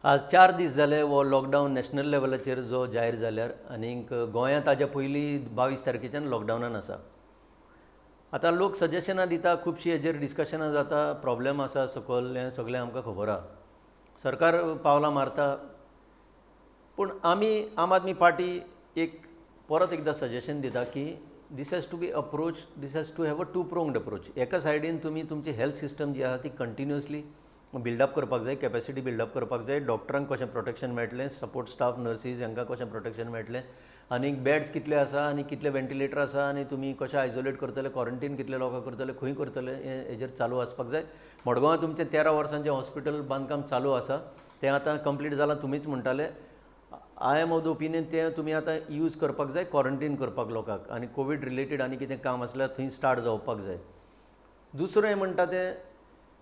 आज 4 दीस जाले हो लॉकडावन नॅशनल लेवलाचेर जो जाहीर जाल्यार आनीक गोंयांत ताज्या पयलीं 22 तारखेच्यान लॉकडावनान आसा. आतां लोक सजेशनां दिता खुबशीं, हेजेर डिस्कशनां जाता. प्रॉब्लेम आसा सकयल, हें सगळें आमकां खबर आहा. सरकार पावलां मारता, पूण आमी आम आदमी पार्टी एक परत एकदां सजेशन दिता की this has to be approach, this has to have a two pronged approach. एका सायडीन तुमी तुमची हेल्थ सिस्टम जी आहा ती कंटिन्युअसली बिल्डअप करपाक जाय, कॅपेसिटी बिल्डअप करपाक जाय. डॉक्टरांक कशें प्रोटेक्शन मेळटलें, सपोर्ट स्टाफ, नर्सीज हांकां कशें प्रोटेक्शन मेळटलें आनी बेड्स कितले आसा आनी कितले वेंटिलेटर आसा आनी तुमी कशें आयसोलेट करतले, क्वॉरंटीन कितले लोकांक करतले, खंय करतले, हें हेजेर चालू आसपाक जाय. मडगांवां तुमचें 13 वर्सांचें हॉस्पिटल बांदकाम चालू आसा, तें आतां कंप्लीट जालां तुमीच म्हणटाले. I am of the opinion तें तुमी आतां यूज करपाक जाय क्वॉरंटीन करपाक लोकांक आनी कोवीड रिलेटेड आनी कितें काम आसल्यार थंय स्टार्ट जावपाक जाय. दुसरें म्हणटा तें,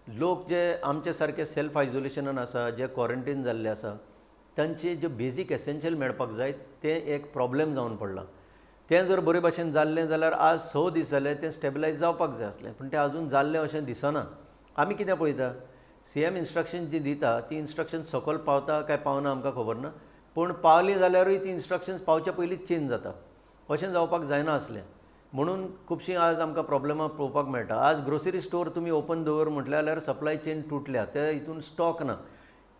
लोक जे आमचे सारके सेल्फ आयसोलेशनान आसा, जे क्वॉरंटीन जाल्ले आसा, तांचे जे बेजीक एसेन्शियल मेळपाक जाय, तें एक प्रॉब्लेम जावन पडलां. तें जर बरे भाशेन जाल्लें जाल्यार आज 6 दीस जाले, तें स्टेबलायज जावपाक जाय आसलें, पूण तें आजून जाल्लें अशें दिसना. आमी कितें पळयता, सीएम इन्स्ट्रक्शन जी दिता ती इन्स्ट्रक्शन सकयल पावता काय पावना आमकां खबर ना, पूण पावलीं जाल्यारूय ती इन्स्ट्रक्शन्स पावच्या पयलींच चेंज जाता. अशें जावपाक जायना आसलें म्हणून खुबशीं आज आमकां प्रॉब्लेमां पळोवपाक मेळटा. आज ग्रोसरी स्टोर तुमी ओपन दवर म्हटलें जाल्यार सप्लाय चेन तुटल्या, ते हितून स्टॉक ना.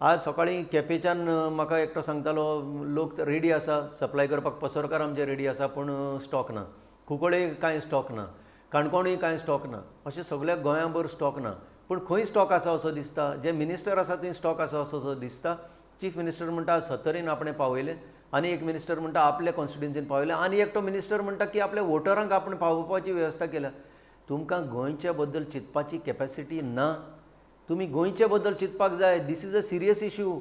आज सकाळीं केपेंच्यान म्हाका एकटो सांगतालो, लोक रेडी आसा सप्लाय करपाक, पसरकार आमचे रेडी आसा, पूण स्टॉक ना. कुंकळे कांय स्टॉक ना, काणकोणूय कांय स्टॉक ना, अशें सगळ्या गोंयांभर स्टॉक ना. पूण खंय स्टॉक आसा असो दिसता? जे मिनिस्टर आसा थंय स्टॉक आसा असो दिसता. चीफ मिनिस्टर म्हणटा सत्तरीन आपणें पावयलें, आनी एक मिनिस्टर म्हणटा आपल्या कॉन्स्टिट्युन्सीन पावयलें, आनी एकटो मिनिस्टर म्हणटा की आपल्या वोटरांक आपण पावोवपाची वेवस्था केल्या. तुमकां गोंयच्या बद्दल चिंतपाची कॅपेसिटी ना. तुमी गोंयचे बद्दल चिंतपाक जाय. This is a serious issue.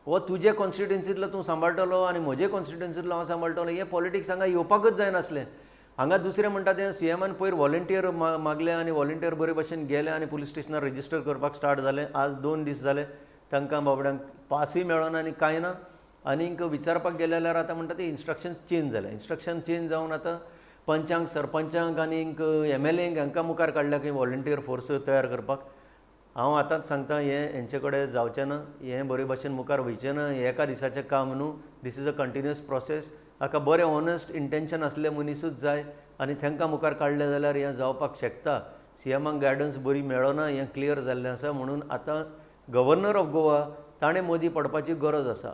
हो तुजे कॉन्स्टिट्युन्सींतलो तूं सांबाळटलो आनी म्हजे कॉन्स्टिट्युन्सींतलो हांव सांबाळटलो, हें पॉलिटिक्स हांगा येवपाकच जायनासलें. हांगा दुसरें म्हणटा तें, सीएमान पयर वॉलंटियर मागले आनी वॉलंटियर बरे भशेन गेले आनी पुलीस स्टेशनार रजिस्टर करपाक स्टार्ट जालें. आज 2 दीस जाले, तांकां बाबड्यांक पासूय मेळना आनी कांय ना. आनीक विचारपाक गेले जाल्यार आतां म्हणटा ते इन्स्ट्रक्शन्स चेंज जाले. इन्स्ट्रक्शन चेंज जावन आतां पंचांक, सरपंचांक आनीक एमएलएंक हांकां मुखार काडल्या की वॉलंटियर फोर्स तयार करपाक. हांव आतांच सांगता, हें हेंचे कडेन जावचें ना, हें बरे भशेन मुखार वयचें ना. हें एका दिसाचें काम न्हू. This is a continuous process. हाका बरें ऑनस्ट इंटेंशन आसलें मनिसूच जाय आनी तांकां मुखार काडलें जाल्यार हें जावपाक शकता. सीएमाक गायडन्स बरी मेळना हें क्लियर जाल्लें आसा. म्हणून आतां गव्हर्नर ऑफ गोवा ताणें मदीं पडपाची गरज आसा.